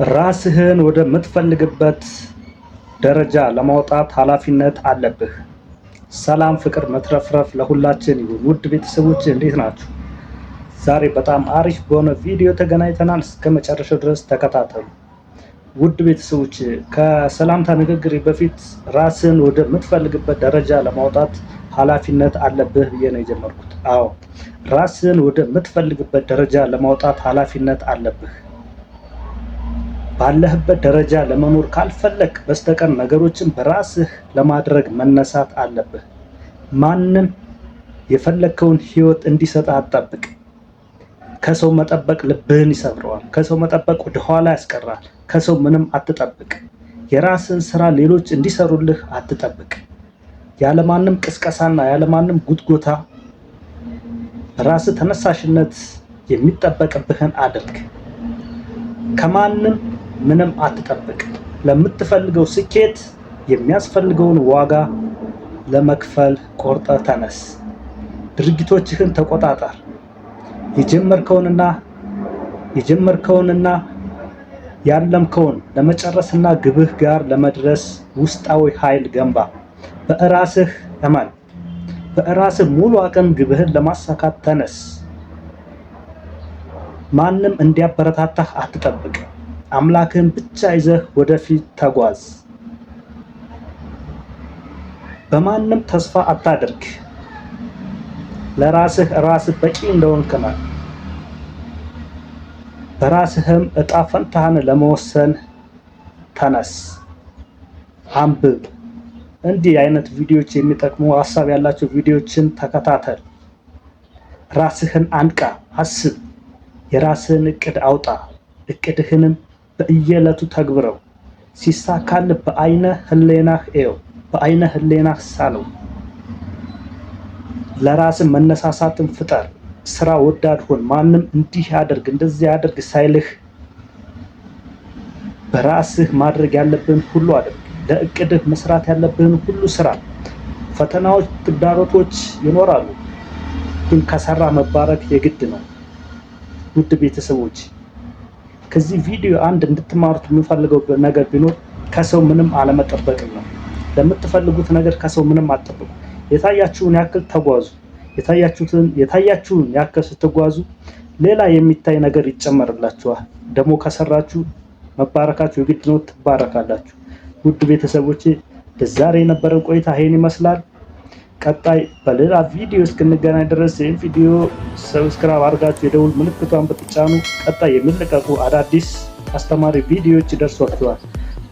ራስህን ወደምትፈልግበት ደረጃ ለማውጣት ኃላፊነት አለብህ። ሰላም፣ ፍቅር፣ መትረፍረፍ ለሁላችን ይሁን። ውድ ቤተሰቦች እንዴት ናችሁ? ዛሬ በጣም አሪፍ በሆነ ቪዲዮ ተገናኝተናል። እስከ መጨረሻው ድረስ ተከታተሉ። ውድ ቤተሰቦች ከሰላምታ ንግግር በፊት ራስህን ወደምትፈልግበት ደረጃ ለማውጣት ኃላፊነት አለብህ ብዬ ነው የጀመርኩት። አዎ፣ ራስህን ወደምትፈልግበት ደረጃ ለማውጣት ኃላፊነት አለብህ። ባለህበት ደረጃ ለመኖር ካልፈለክ በስተቀር ነገሮችን በራስህ ለማድረግ መነሳት አለብህ። ማንም የፈለግከውን ህይወት እንዲሰጥህ አትጠብቅ። ከሰው መጠበቅ ልብህን ይሰብረዋል። ከሰው መጠበቅ ወደኋላ ያስቀራል። ከሰው ምንም አትጠብቅ። የራስህን ስራ ሌሎች እንዲሰሩልህ አትጠብቅ። ያለማንም ቅስቀሳና ያለማንም ጉትጎታ በራስህ ተነሳሽነት የሚጠበቅብህን አድርግ። ከማንም ምንም አትጠብቅ። ለምትፈልገው ስኬት የሚያስፈልገውን ዋጋ ለመክፈል ቆርጠህ ተነስ። ድርጊቶችህን ተቆጣጠር። የጀመርከውንና የጀመርከውንና ያለምከውን ለመጨረስና ግብህ ጋር ለመድረስ ውስጣዊ ኃይል ገንባ። በራስህ እመን። በራስህ ሙሉ አቅም ግብህን ለማሳካት ተነስ። ማንም እንዲያበረታታህ አትጠብቅ። አምላክህን ብቻ ይዘህ ወደፊት ተጓዝ። በማንም ተስፋ አታድርግ። ለራስህ ራስህ በቂ እንደሆንክ እመን። በራስህም እጣ ፈንታህን ለመወሰን ተነስ። አንብብ። እንዲህ አይነት ቪዲዮዎች፣ የሚጠቅሙ ሀሳብ ያላቸው ቪዲዮዎችን ተከታተል። ራስህን አንቃ፣ አስብ። የራስህን እቅድ አውጣ። እቅድህንም በየዕለቱ ተግብረው። ሲሳካልህ በአይነ ህሌናህ እየው፣ በአይነ ህሌናህ ሳለው። ለራስህ መነሳሳትን ፍጠር። ስራ ወዳድ ሁን። ማንም እንዲህ ያደርግ እንደዚህ ያደርግ ሳይልህ በራስህ ማድረግ ያለብህን ሁሉ አድርግ። ለእቅድህ መስራት ያለብህን ሁሉ ስራ። ፈተናዎች፣ ተግዳሮቶች ይኖራሉ፣ ግን ከሰራ መባረክ የግድ ነው። ውድ ቤተሰቦች፣ ከዚህ ቪዲዮ አንድ እንድትማሩት የምፈልገው ነገር ቢኖር ከሰው ምንም አለመጠበቅን ነው። ለምትፈልጉት ነገር ከሰው ምንም አትጠብቁ። የታያችሁን ያክል ተጓዙ። የታያችሁን ያክል ስትጓዙ ሌላ የሚታይ ነገር ይጨመርላችኋል። ደግሞ ከሰራችሁ መባረካችሁ የግድ ነው፣ ትባረካላችሁ። ውድ ቤተሰቦቼ፣ ለዛሬ የነበረን ቆይታ ይሄን ይመስላል። ቀጣይ በሌላ ቪዲዮ እስክንገናኝ ድረስ ይህን ቪዲዮ subscribe አድርጋችሁ የደውል ምልክቷን ብትጫኑ ቀጣይ የሚለቀቁ አዳዲስ አስተማሪ ቪዲዮዎች ይደርሷችኋል።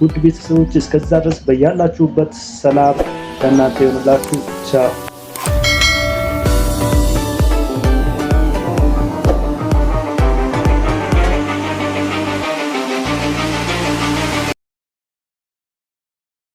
ውድ ቤተሰቦች፣ እስከዛ ድረስ በያላችሁበት ሰላም ለእናንተ ይሆንላችሁ። ቻው።